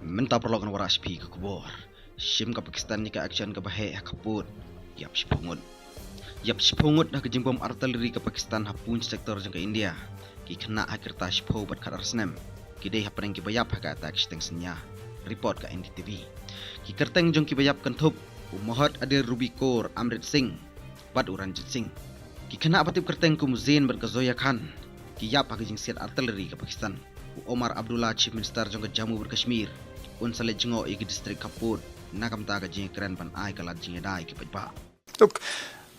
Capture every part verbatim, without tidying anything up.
Mynta paralok ngan wallam ïa phi ka khubor. Shim ka Pakistan ïa ka action kaba heh ha ka pud. Ïap shiphew ngut. Ïap shiphew ngut ha ka jingbom artillery ka Pakistan ha Poonch sector jong ka India. Ki khynnah ha ki rta shiphew bad khatar snem ki dei hapdeng kiba ïap ha ka attack shiteng synñia. Report ka N D T V. Ki kyrteng jong kiba ïap kynthup u Mohd Adil Ruby Kaur Amrit Singh bad u Ranjit Singh. Ki khynnah ba tip kyrteng kum u Zain bad ka Zoya Khan ki ïap ha ka jingsiat artillery ka Pakistan. U Omar Abdullah, Chief Minister jong ka Jammu bad Kashmir, un sa leit jngoh ïa ki district ka pud na ka bynta ka jingkren ban ai ka lad jingïada ïa ki paidbah. Look,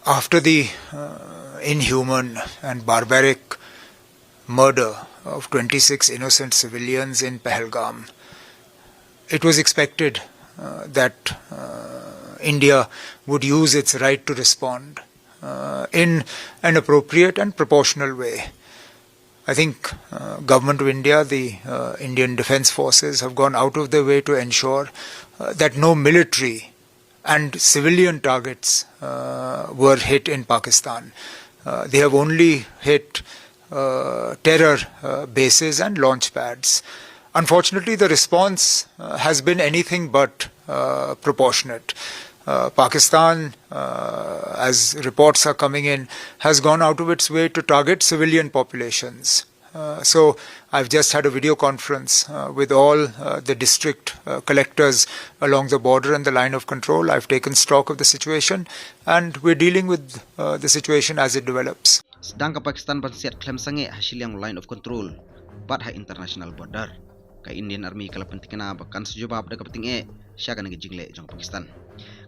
after the uh, inhuman and barbaric murder of twenty-six innocent civilians in Pahalgam, it was expected uh, that uh, India would use its right to respond uh, in an appropriate and proportional way. I think uh, Government of India, the uh, Indian Defence Forces have gone out of their way to ensure uh, that no military and civilian targets uh, were hit in Pakistan. Uh, they have only hit uh, terror uh, bases and launch pads. Unfortunately, the response uh, has been anything but uh, proportionate. Uh, Pakistan, uh, as reports are coming in, has gone out of its way to target civilian populations. Uh, so I've just had a video conference uh, with all uh, the district uh, collectors along the border and the line of control. I've taken stock of the situation, and we're dealing with uh, the situation as it develops. Sdang ka Pakistan ban siat khlem sangeh ha shiliang line of control bad ha international border, ka Indian Army ka la pynthikna ba kan sa jubab da kaba tyngeh sha kane ka jingleh jong Pakistan.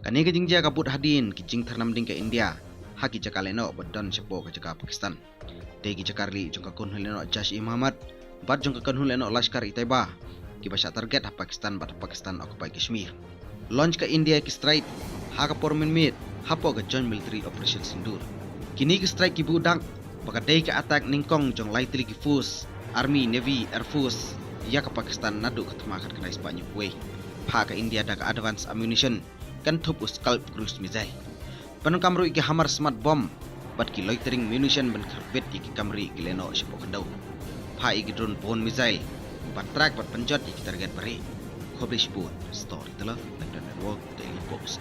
Kane ka jingjia ka bud hadien ki jingthar namding ka India ha ki jaka lehnoh ba don shapoh ka jaka Pakistan. Dei ki jaka rili jong ka kynhun lehnoh Jaish-e-Mohammed bad jong ka kynhun lehnoh Lashkar-e-Taiba kiba shah target ha Pakistan bad ha Pakistan occupied Kashmir. Launch ka India ki strike ha ka por mynmiet hapoh ka Joint Military Operation Sindoor. Kine ki strike ki buh dak ba ka dei ka attack nyngkong jong lai tylli ki force, Army, Navy, Air Force, ïa ka Pakistan naduh ka thma khatkhyndai spah hynñiewphew wei. Phah ka India da ka advance ammunition kynthup u Scalp cruise missile. Pyndonkam ruh ïa ki Hammer Smart Bomb bad ki loitering munition ban kharbit ïa ki kam rieh ki lehnoh shapoh khyndew. Phah ïa ki drone borne missile ban track bad pynjot ïa ki target ba rieh. Khublei shibun. Storyteller Network, Daily Post.